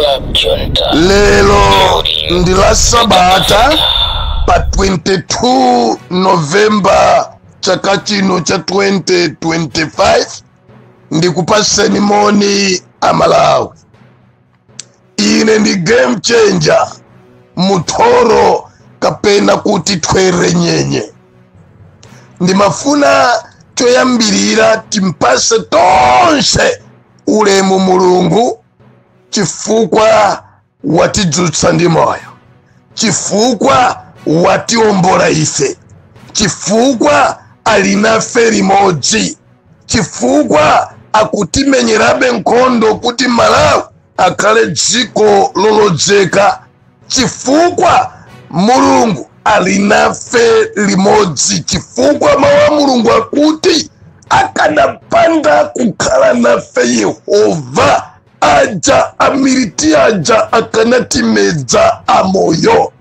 Club Junta, Lero building ndi la Sabata Africa. pa 22 Novemba chaka chino cha 2025. Ndikupaseni moni Amalawi. Ine ndi game changer Muthoro, kapena kuti Thwere Nyenye. Ndimafuna choyambirira timpase tonse ulemu Mulungu, chifukwa watidzutsa ndi moyo, chifukwa watiombola ife, chifukwa ali nafe limodzi, chifukwa akutimenyerabe nkhondo kuti Malawi akhale dziko lolodzeka, chifukwa Mulungu ali nafe limodzi, chifukwa mawu a Mulungu akuti akanapanda kukhala nafe Yehova, aja amiriti aja akanatimedza amoyo.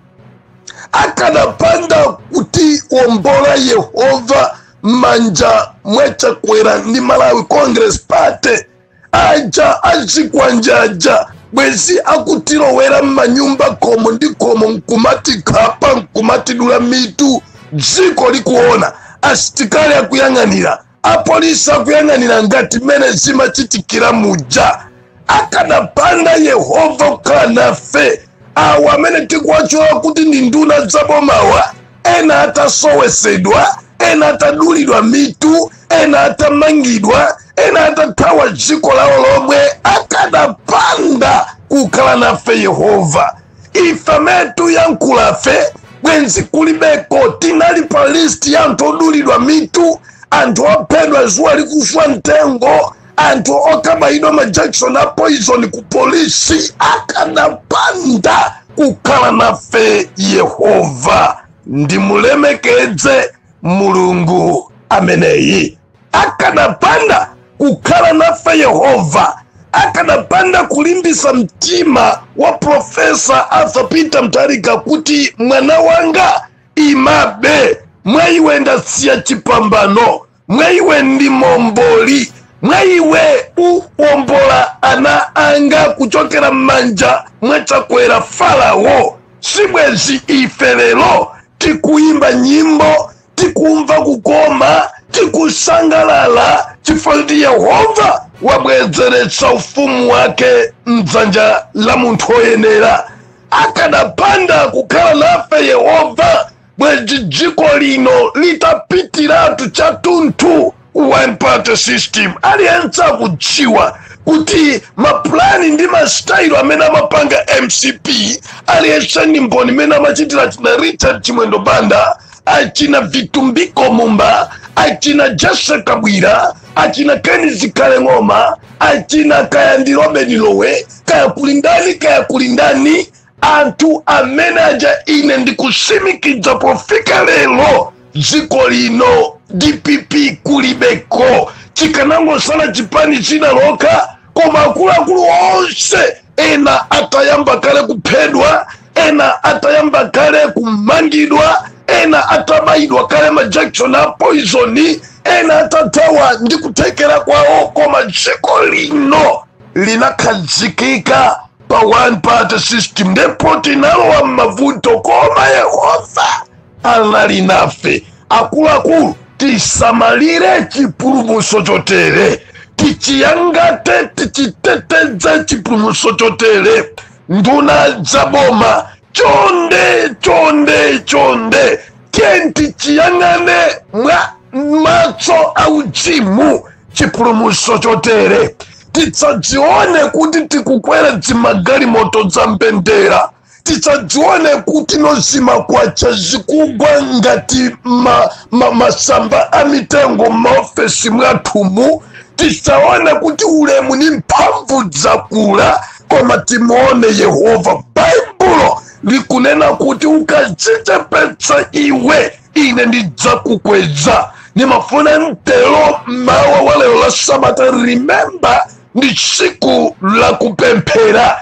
Akanapanda kutiwombola Yehova manja mwaChakwera ndi Malawi Congress Party, aja azikwanjaja bwezi akutilowera m'manyumba khomo ndi khomo, nkumatikhapa, nkumatidula mitu dziko likuona, asitikali akuyang'anira, apolisi akuyang'anira, ngati mmene zimachitikira muja. Akanapanda Yehova kukhala nafe, awa amene tikuwatchula kuti ndi nduna zabomawa, ena atasowesedwa, ena atadulidwa mitu, ena atamangidwa, ena atathawa dziko lawo lomwe, akanapanda kukhala nafe Yehova, ife amene tuyankhulafe bwenzi kulibeko. Tinali pa list ya anthu odulidwa mitu, anthu ophedwa zuwa likuswa mtengo, anthu okabayidwa ma injection a poison ku polisi, akanapanda kukhala nafe Yehova. Ndimulemekedze Mulungu ameneyi. Akanapanda kukhala nafe Yehova, akanapanda kulimbisa mtima wa Profesa Arthur Peter Mutharika kuti mwana wanga imabe, mwaiwe ndasiya chipambano, mwaiwe ndi momboli, mwaiwe uwombola ana anga kuchokera m'manja mwaChakwera Farao, sibwezi ife lero tikuyimba nyimbo, tikumva kukoma, tikusangalala, chifukwa kuti Yehova wabwezeretsa ufumu wake mdzanja la munthu woyenera. Akanapanda kukhala nafe Yehova, bwezi dziko lino litapitiratu chathunthu one party system. Aliyense akudziwa kuti mapulani ndi masitayilo amene amapanga MCP, aliyense ndi mboni imene amachitira achina Richard Chimwendo Banda, achina Vitumbiko Mumba, achina Jesse Kabwira, achina Ken Zikhale Ng'oma, achina kaya ndi Robert Lowe, kaya kulindani, kaya kulindani, anthu amene aja. Ine ndikusimikiza, pofika lero dziko lino DPP kulibeko, chikanangosala chipani china lokha, koma akuluakulu onse ena atayamba kale kuphedwa, ena atayamba kale kumangidwa, ena atabayidwa kale ma injection a poison, ena atathawa ndi kuthekera kwawo, koma dziko lino linakhazikika pa one party system, ndipo tinalowa m'mavuto, koma Yehova anali nafe. Akuluakulu, tisamalire chipulumutso chotere, tichiyangate, tichitetedze chipulumutso chotere. Nduna zaboma, chonde chonde chonde, tiye tichiyang'ane mwa maso auzimu chipulumutso chotere. Tisadzione kuti tikukwera dzimagalimoto za mbendera, tisadzione kuti nozimakwacha zikugwa ngati masamba a mitengo m'maofesi mwathumu. Tisaone kuti ulemu ni mphamvu zakula, koma timuone Yehova. Baibulo likunena kuti ukadzichepetsa iwe, ine ndidzakukweza. Nimafuna mtelo mawa wa lero la Sabata, remember, ndi tsiku la kupemphera.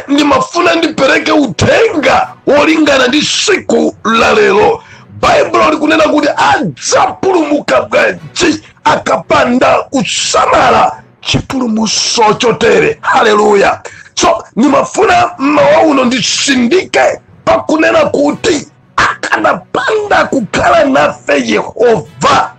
Ndimafuna ndipereke uthenga wolingana ndi tsiku la lero. Baibulo likunena kuti adzapulumuka bwanji akapanda kusamala chipulumutso chotere? Haleluya! So nimafuna mmawa uno ndisindike pakunena kuti akanapanda kukhala nafe Yehova,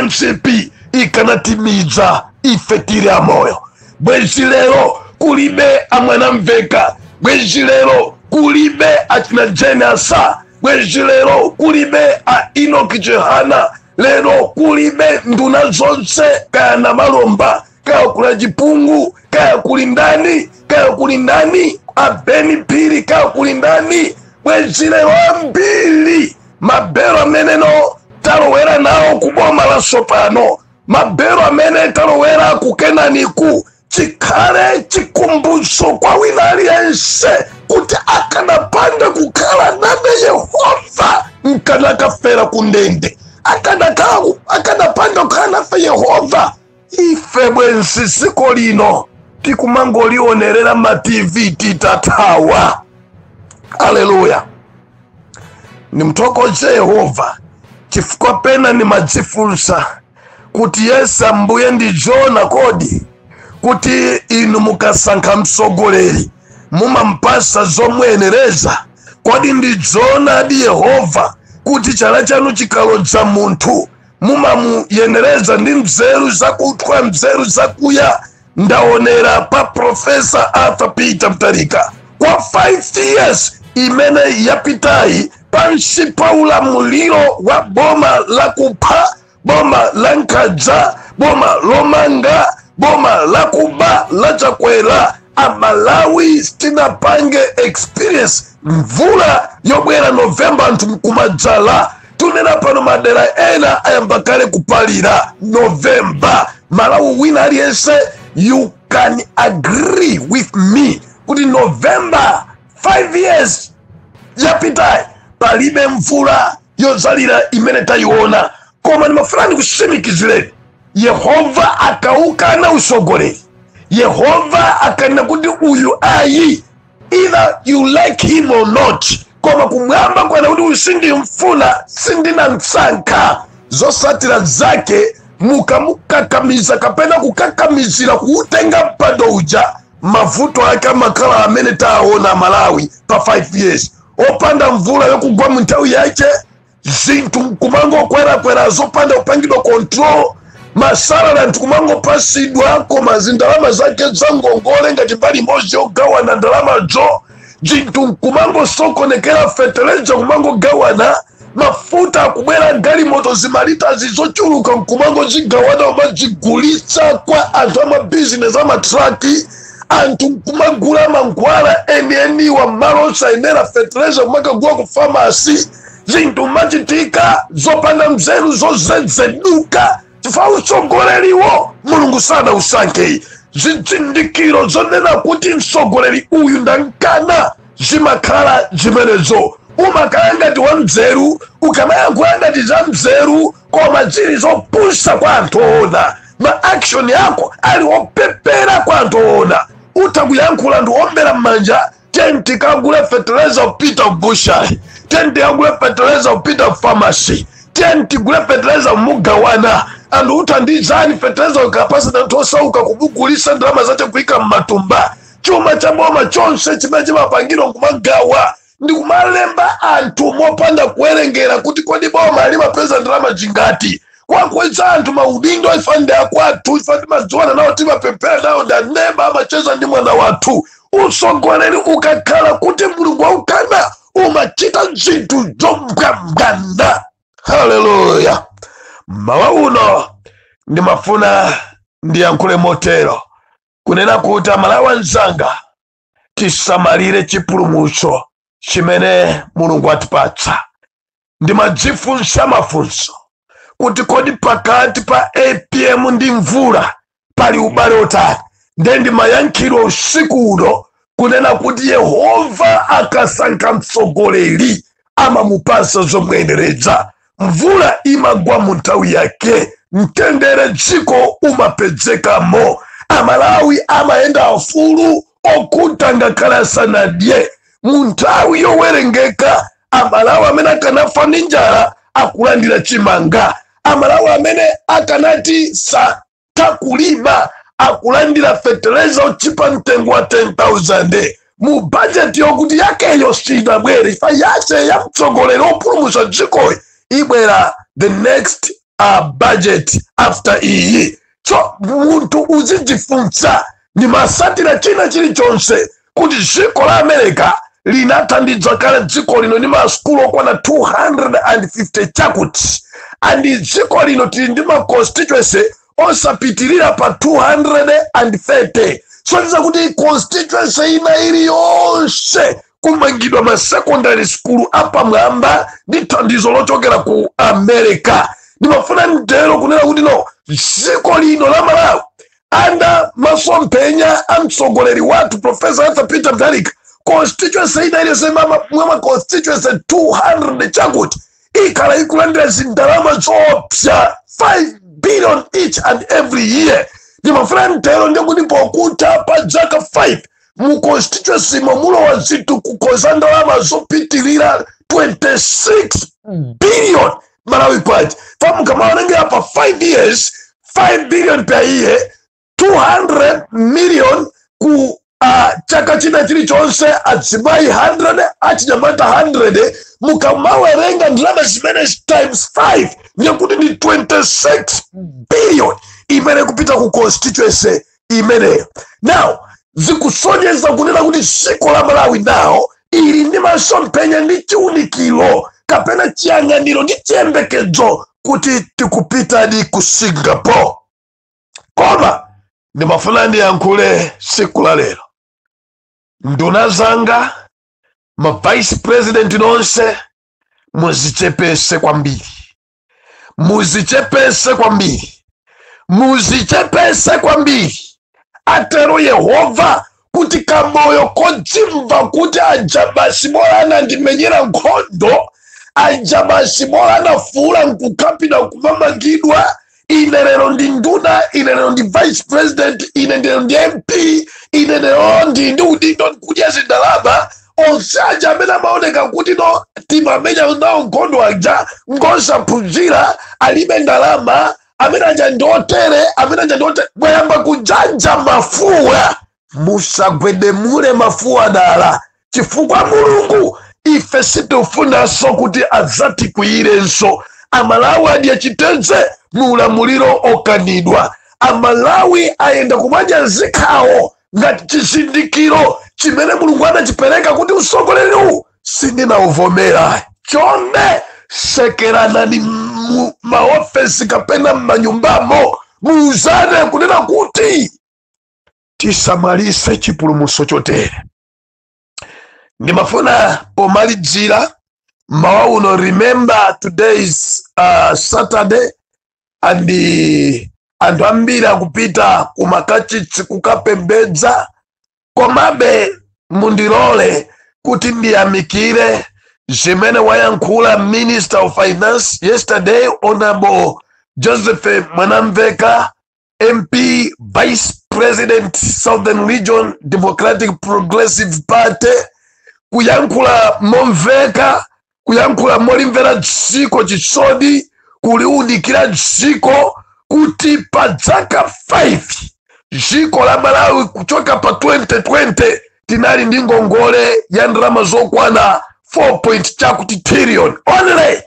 MCP ikanatimiza ife tili amoyo. Bwezi lero kulibe amwanamveka, bwezi lero kulibe achina Jane Asa, bwezi lero kulibe a Enoch Chihana, lero kulibe nduna zonse, kaya na malomba, kaya kula chipungu, kaya kuli ndani, kaya kuli ndani, abeni phiri, kaya kuli ndani. Bwezi lero ambiri mabelo ameneno talowera nawo kuboma la sopano, mabelo amene talowera kukenaniku, chikhale chikumbutso kwa wina aliyense kuti akanapanda kukhala nane Yehova nkanakafera kundende. Akanapanda kukhala nafe Yehova, ife bwenzi dziko lino tikumangolionerera ma TV titathawa. Aleluya! Nimthokoze Yehova chifukwa pena nimadzifunsa kuti yesa mbuye ndi jona kodi kuti inu mukasankha mtsogoleri mumampasa zomwenereza? Kodi ndi jona adi Yehova kuti chala chanu chikalodza munthu mumamuyenereza ndi mzeru zakuthwa, mzeru zakuya? Ndaonera pa Profesa Arthur Peter Mutharika kwa 5 years imene yapitayi, pansi pa ulamuliro wa boma la kupha, boma la nkhanza, boma lomanga, boma la kuba la Chakwera, Amalawi sitinapange experience mvula yobwera Novemba anthu mkumadzala. Tunena pano madera ena ayamba kale kupalira Novemba. Malawi wina aliyense, you can agree with me kuti November 5 years yapitayi palibe mvula yozalira imene tayiona. Koma ndimafuna ndikusimikizireni, Yehova akaukana usogoleri, Yehova akanena kuti uyu ayi, either you like him or not, koma kumwamba kwana kuti uyu sindimfuna, sindinamsankha. Zosatira zake, mukamukakamiza kapena kukakamizira kuutenga mpando uja, mavuto ake amakhala amene taona Malawi pa 5 years, opanda mvula yokugwa mu nthawi yache, zinthu kumangokwerakwera zopanda kupangidwa control, ma salary anthu kumangopasidwa koma zindalama zake za ngongole ngati mbali imodzi yogawana ndalamazo, zinthu kumangosokonekera, feteleza kumangogawana, mafuta akubwera galimoto zimalitazi zochuluka nkumangozigawana, umazigulitsa kwa anthu amabizinesi amatraki, anthu nkumagula mankhwala enieniwa mmalo osayenera, feteleza kumakagula ku pharmacy, zinthu machitika zopanda mzeru, zozedzeduka, chifukwa usogoleriwo Mulungu sanausankhe. Zizindikiro zonena kuti msogoleri uyu ndankana zimakhala zimenezo. Umakhala ngati wa mzeru, ukamayankhula ngati za mzeru, koma zili zopusa kwa anthu oona. Ma action yako ali opepera kwa anthu oona. Utha kuyankhula ndi ombera m'manja: "Tiyeni tikagule fertilizer kupita butchery, tiyeni tikagule fertilizer kupita pharmacy, tiyeni tigule fertilizer mugawana." Anthu uthandizani fertilizer ukapasa anthu osauka, kumugulisa ndalama zache kuyika mmatumba. Chuma cha boma chonse chimene chimapangidwa kumagawa ndi kumalemba anthu mopanda kuwerengera kuti kodi boma limapeza ndalama zingati, kwakweza anthu maudindo. Ife ndi akwathu, ife timadziwana nawo, timapemphera nawo, ndanemba amacheza ndi mwana wathu. Usogoleri ukakhala kuti Mulungu waukana, umachita zinthu zombwambwana. Haleluya! Mawa uno ndimafuna ndiyankhule motero kunena kuti Amalawi anzanga, tisamalire chipulumutso chimene Mulungu atipatsa. Ndimadzifunsa mafunso kuti kodi pakati pa APM ndi mvula pali ubale otani? Nde ndimayankhidwa usiku uno kunena kuti Yehova akasankha mtsogoleri amamupasa zomwenereza. Mvula imagwa mu nthawi yake, mtendere dziko umapezekamo, Amalawi amayenda aufulu okhuta ngakhale asanadye. Mu nthawi yowerengeka, Amalawi amene akanafa ndi njala akulandira chimanga. Amalawi amene akanati satakulima Akulandira fetereza ochipa mtengo wa 10,000 mu bajeti yokuti yakeyo sinabwere ifa yace ya mtsogoleri opulumutsa dzikoyi ibwera the next budget after iyi. So munthu uzidzifunsa, ndimasatira china chilichonse kuti dziko la America linathandiza kale dziko lino ndi masukulu okwana 250 chakuti, and dziko lino tili ndi ma constituency osapitirira pa 230. So tiza kuti constituency ina iliyonse kumangidwa ma secondary school apamwamba ndi thandizo lochokera ku America. Ndimafuna mtero kunena kuti no, dziko lino la Malawi under masomphenya a mtsogoleri wathu Professor Arthur Peter Mutharika, constituency ina iliyonse mwa ma constituency 200 chakuti ikhala ikulandira zindalama zoopsa 5 billion each and every year. Ndimafuna mtero ndikuti pokutha pa zaka 5 mu constituency momulowa zinthu kukoza ndalama zopitilira 26 billion Malawi kwacha. Famukamaonengera pa 5 years, 5 billion per year, 200 million ku chaka china chilichonse, adzimayi 100, achinyamata 100. Mukamawerenga ndalama zimene times 5, ndiyekuti ndi 26 billion imene kupita ku constituency imeneyo. Now zikusonyeza kunena kuti dziko la Malawi now ili ndi masomphenya ndi chiunikiro kapena chiyang'aniro ndi chiyembekezo kuti tikupitadi ku Singapore. Koma ndimafuna ndiyankhule siku la lero, nduna zanga, ma vice president nonse, muzichepese kwambiri, muzichepese kwambiri, muzichepese kwambiri. Atero Yehova kuti kamoyo kodzimva kuti aja basi bola anandimenyera nkhondo, aja basi bola anafuula nkukhapidwa nkumamangidwa, ine lero ndi nduna, ine lero ndi vice president, ine lero ndi MP, ine lero ndi udindo nkudya zindalama, onse aja amene amaoneka kuti no, timamenya nawo nkhondo aja ngosaphunzira, alibe ndalama, amene aja ndiotere, amene aja ndiotere, mwayamba kujanja mafuwa. Musagwedemule mafuwa dala, chifukwa Mulungu ife sitifunanso kuti adzatikwiyirenso. Amalawi adye chitedze mu ulamuliro okanidwa. Amalawi ayenda kumadya zikhawo ngati chizindikiro chimene Mulungu anachipereka kuti usogoleri uwu sindinawuvomera. Chonde sekeranani mu maofesi kapena m'manyumbamo, muuzane kunena kuti tisamalise chipulumutso chotere. Ndimafuna pomalizira mawa uno, remember today is Saturday and anthu ambiri akupita kumakachisi kukapembedza. Komabe mundilole kuti ndiyamikire zimene wayankhula Minister of Finance yesterday, Honorable Joseph Mwanamveka, MP, Vice President, Southern Region, Democratic Progressive Party, kuyankhula momveka, kuyankhula molimvera dziko chisoni, kuliunikira dziko kuti pa zaka 5 dziko la Malawi kuchoka pa 2020 tinali ndi ngongole ya ndalama zokwana 4 point chakuti trillion only,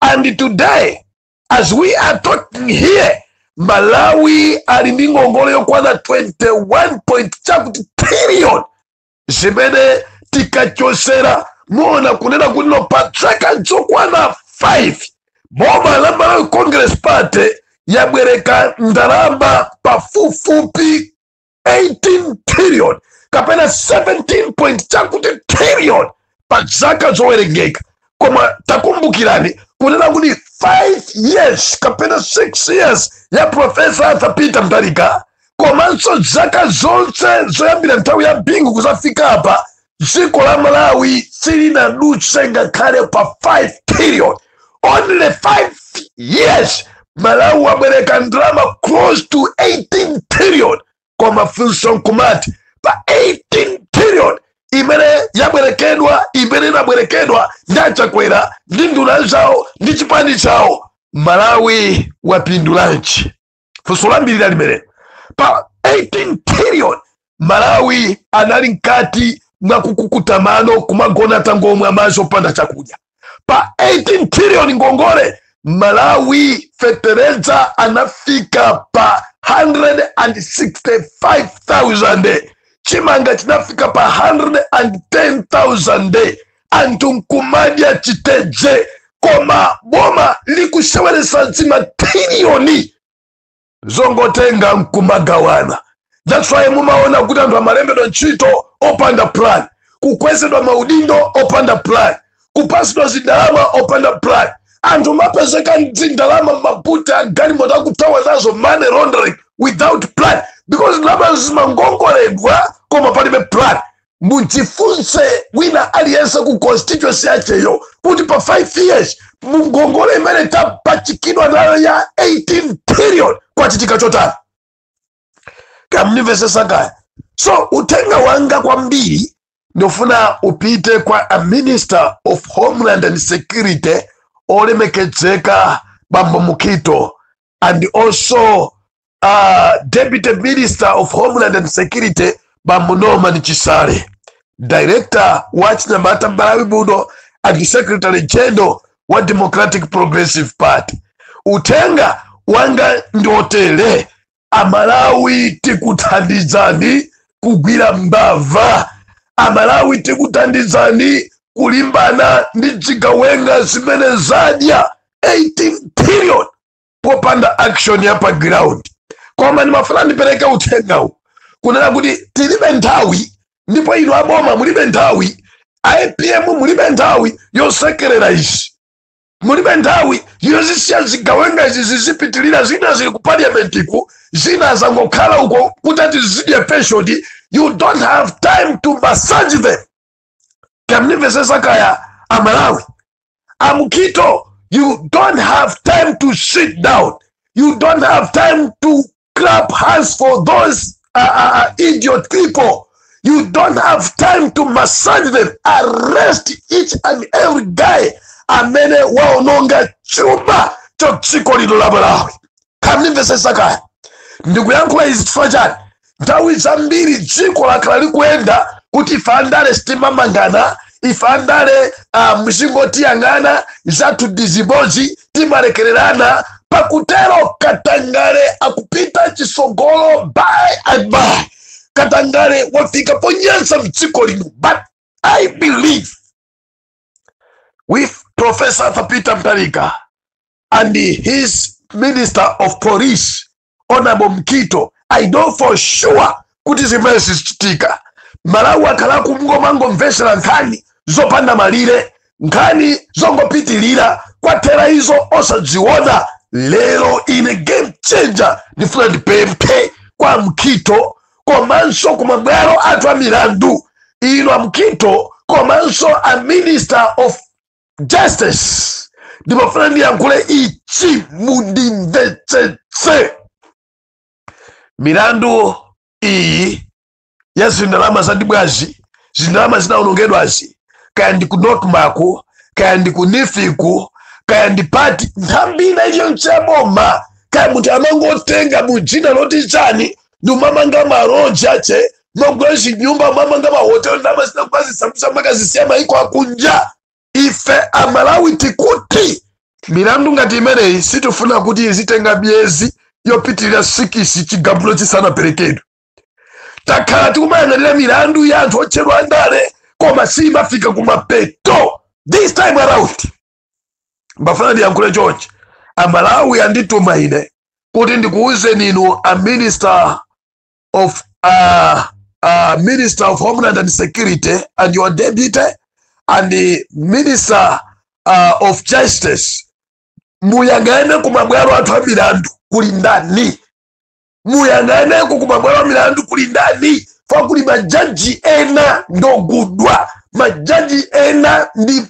and today as we are talking here, Malawi ali ndi ngongole yokwana 21 point chakuti trillion, zimene tikachosera muona kunena kuti no, pa zaka zokwana 5 boma la Malawi Congress Party yabwereka ndalama pafupifupi 18 trillion kapena 17 point chakuti trillion pa zaka zowerengeka. Koma takumbukirani kunena kuti 5 years kapena 6 years ya Professor Arthur Peter Mutharika, komanso zaka zonse zoyambira nthawi ya Bingu kuzafika apa, dziko la Malawi silinadutse ngakhale pa 5 trillion. Only 5 years Malawi wabwereka ndalama close to 18 trillion. Koma funso nkumati, pa 18 trillion imene yabwerekedwa, imene inabwerekedwa ndi Achakwera ndi nduna zawo ndi chipani chawo, Malawi wapindulanji? Funso lambirira limene pa 18 trillion, Malawi anali mkati mwa kukukuta mano, kumagona tangomwa madzi opanda chakudya. Pa 18 trillion ngongole, Malawi fetereza anafika pa 165,000, chimanga chinafika pa 110,000, anthu nkumadya chiteje, koma boma likusheweresa zimatriliyoni zongotenga nkumagawana. That's why mumaona kuti anthu amalembedwa ntchito opanda plan, kukwezedwa maudindo opanda plan, kupasidwa zindalama opanda plan, anthu mapezeka zindalama mabuti agalimoto akuthawa nazo, money laundering without plan, because ndalama zimangongoledwa koma palibe plan. Muchifunse wina aliyense ku constituency yacheyo kuti pa 5 years mungongole imene tapachikidwa nayo ya 18 trillion kwachitika chotani? Kamnimvesesa kaya? So uthenga wanga kwambiri ndofuna upite kwa a Minister of Homeland and Security, olemekezeka Bambo Mukhito, and also Deputy Minister of Homeland and Security, Bambo Norman Chisale, Director wa Chinyamata Malawi muno and Secretary General wa Democratic Progressive Party. Uthenga wanga ndiotere: Amalawi tikuthandizani kugwira mbava, Amalawi tikuthandizani kulimbana ndi zigawenga zimene zadya 18 trillion popanda action ya pa ground. Koma ndimafuna ndipereke uthengawu kunena kuti tilibe nthawi, ndipo inu aboma mulibe nthawi, APM mulibe nthawi yosekerera izi, mulibe nthawi yozisiya zigawenga izi zizipitilira. Zina zili ku parliament, zina zangokhala uko kuti ati zidye pension. You don't have time to massage them. Kamnimvesesa kaya, Amalawi? A Mukhito, you don't have time to sit down, you don't have time to clap hands for those idiot people. You don't have time to massage them. Arrest each and every guy amene waononga chuma cha dziko lino la Malawi. Kamnimvesesa kaya? Ndikuyankhula izi chifukwa chani? Nthawi zambiri dziko lakhala likuyenda kuti ife andale sitimamangana, ife andale mzingotiyang'ana, zathu ndi zimodzi, timalekererana. Pakutero katangale akupita chisogolo by and by. Katangale wafika ponyansa mdziko lino. But I believe with Professor Arthur Peter Mutharika and his Minister of Police, Honorable Mukhito, I know for sure kuti zimene zizichitika. Malawi akhala kumangomvesera nkhani zopanda malire, nkhani zongopitilira, kwathera izo osadziona. Lero ine Game Changer ndifuna ndipemphe kwa Mukhito komanso kumabwalo athu a milandu. Ino a Mukhito komanso a Minister of Justice, ndimafuna ndiyankhule ichi, mundimvetsetse. Milandu iyi ya zindalama zadibwazi, zindalama zinawonongedwazi, kaya ndi ku NOCMA, kaya ndi ku NEEF, kaya ndi pati, nthambi ina iliyonse yaboma, kaya munthu amangotenga mu dzina loti chani, ndi umamanga maloji ache, magula zinyumba, mamanga mahotelo, ndalama zinakumazisambusa makazisiya maiko akunja. Ife Amalawi tikuti milandu ngati imeneyi sitifuna kuti izitenga miyezi yopitirira 6 chigamulo chisanaperekedwe. Takhala tikumayang'anira milandu ya anthu otchedwa andale koma simafika kumapeto. This time around mbafuna ndiyankhule chonchi: Amalawi andituma ine kuti ndikuwuzeni inu a Minister of Homeland and Security and your deputy and the Minister of Justice, muyang'ane kumabwalo athu a milandu kuli ndani, muyang'aneko kumabwalo a milandu kuli ndani, fa kuli majaji ena ndogudwa, majaji ena ndi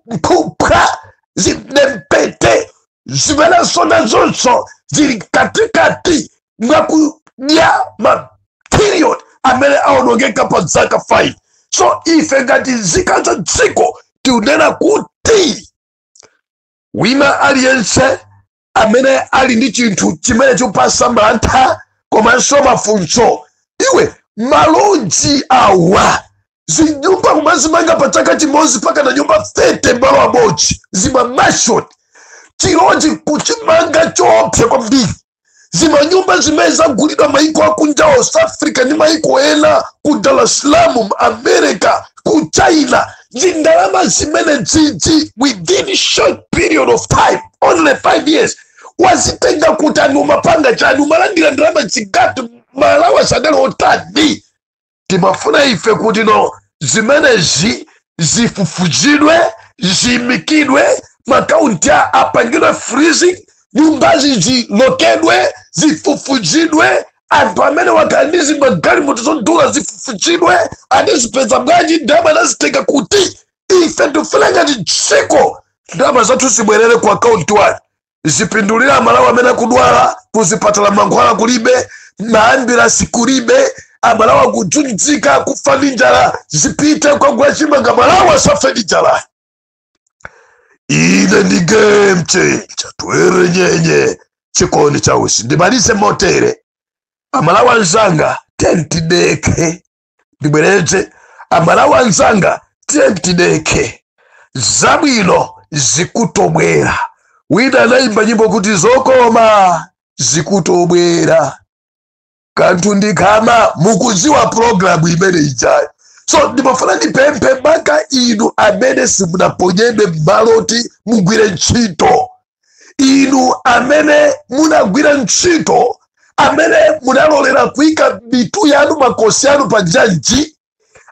mphupha zidempete zimenenso nazonso zili katikati mwakudya matrillion amene awonongeka pa zaka 5. So ife ngati nzika za dziko tikunena kuti wina aliyense amene ali ndi chinthu chimene chikupasa mantha komanso chimene chikupasa nkhawa, Komanso mafunso, iwe, malodge awa, zinyumba kumazimanga pa chaka chimodzi mpaka na nyumba 30 malo amodzi, zimamansion, chilodge kuchimanga choopsa kwambiri, zimanyumba zimene zagulidwa maiko akunjawo, South Africa ndi maiko ena, ku Dar es Salaam, America, ku China, zindalama zimene dzidzi within short period of time, only 5 years, wazitenga kuti? Ani umapanga chani? Umalandira ndalama zingati? Malawi sadali otani? Timafuna ife kuti no, zimenezi zifufuzidwe, ziyimikidwe, maakaunti apangidwe freezing, nyumbazi zilokedwe, zifufuzidwe, anthu amene wakhala ndi zimagalimoto zodula zifufuzidwe. Anazipeza bwanji ndalama? Anazitenga kuti? Ife tifuna ngati dziko ndalama zathu zibwerere ku akaunti wanu, zipindulira Amalawi amene akudwala kuzipatala, mankhwala kulibe, maambulansi kulibe, Amalawi akudzudzika, kufa ndi njala. Zipite kukagula chimanga, Malawi asafe ndi njala. Ine ndi game changer twere nyenye chikondi cha usi. Ndimalize motere: Amalawi anzanga, tentideke. Ndibwereze, Amalawi anzanga, tentideke, zabwino zikutobwera. Wina anayimba nyimbo kuti zokoma zikutobwera, kanthu ndikhama. Mukudziwa pulogalamu imene ijayo. So ndimafuna ndipemphe maka inu amene simunaponyedwe m'maloti mugwire ntchito, inu amene munagwira ntchito, amene munalolera kuyika mitu yanu, makosi anu pa njanji,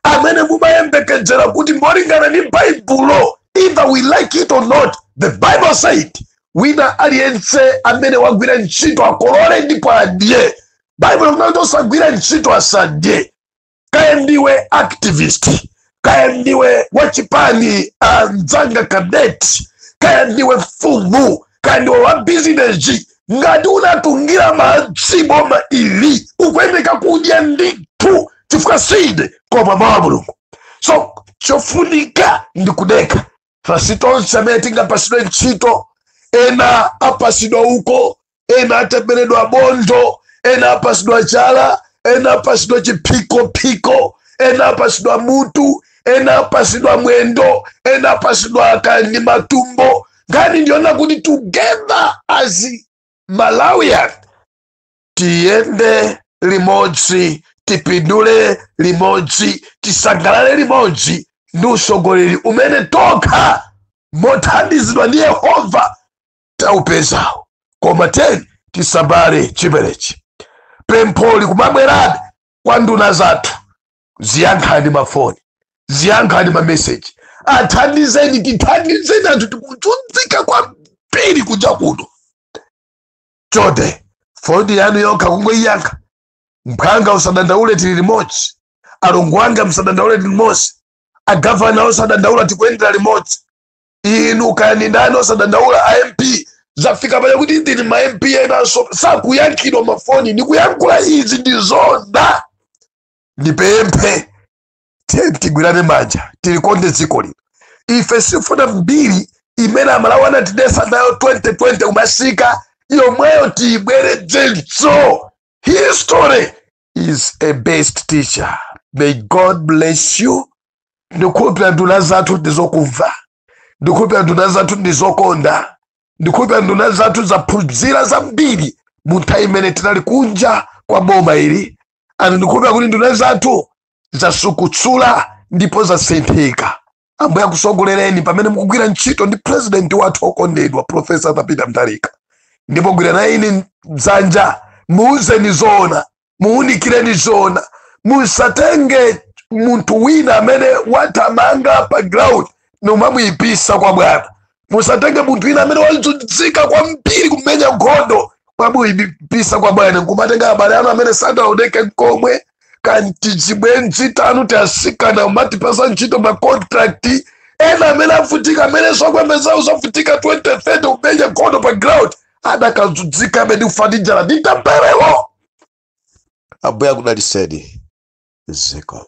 amene mumayembekezera kuti molingana ndi Baibulo, either we like it or not, the Bible said wina aliyense amene wagwira ntchito akolole ndipo adye. Baibulo kunati osagwira ntchito asadye. Kaya ndiwe activist, kaya ndiwe wachipani, mdzanga cadet, kaya ndiwe mfumu, kaya ndiwe wa bizinesi, ngati unatungira madzi boma ili, ukuyeneka kudya ndithu, chifukwa sine koma mawu a Mulungu. So chofunika ndikudeka. Fasi tonse amene tingapasidwe ntchito, ena apasidwa uko, ena atemberedwa bondo, ena apasidwa chala, ena apasidwa chiphikophiko, ena apasidwa mutu, ena apasidwa mwendo, ena apasidwa kandi matumbo. Ngani ndiona kuti together as Malawian tiyende limodzi, tipindule limodzi, tisangalale limodzi ndi usogoleri umene tokha mothandizidwa ndi Yehova taupezawo. Koma teni tisambale chimenechi. Pempho likumabwerabe kwa nduna zathu: ziyankhani mafoni, ziyankhani mameseji, athandizeni, tithandizeni, anthu tikuchunzika kwambiri kunja kuno. Chonde, foni yanu yokha kungoiyankha. Mphanga, usadandaule, tili limodzi. Alongo anga, musadandaule, tili limodzi. Agavana, osadandaula, tikuyendera limodzi. Inu kaya ndani, osadandaula. A MP, zafika paya kuti ndili ma MP enanso sakuyankhidwa mafoni. Ndikuyankhula izi ndi zona. Ndipemphe, tiye tigwirane manja, tilikonde dziko lino. Ife sifuna mbiri imene Amalawi anatidesa nayo 2020 kumasika yomweyo tiyibwerezenso. History is a best teacher. May God bless you. Ndikhulupira nduna zathu ndizokumva, ndikhulupira nduna zathu ndizokonda, ndikhulupira nduna zathu zaphunzira zambiri mu nthawi imene tinali kunja kwa boma ili. Anthu, ndikhulupira kuti nduna zathu zasukutsula ndipo zasinthika. Ambuye akusogolereni pamene mukugwira ntchito ndi president wathu okondedwa, Professor Peter Mutharika. Ndipo gwira ine dzanja, muuzeni zoona, muunikireni zoona. Musatenge munthu wina amene wathamanga pa ground nomamuyipisa kwa bwana. Musatenge munthu wina amene wazunzika kwambiri kumenya nkhondo kwamuyipisa kwa bwana, nkumatenga abale anu amene sanaoneke nkomwe, kanti chibwenzi tanu tiasikana umatipasa ntchito macontract, ena amene avutika, amene zokwembe zawo zavutika 2030 kumenya nkhondo pa ground, adakazunzika amene kufa ndi njala ndi temberero. Ambuye akudaliseni. Zikomo.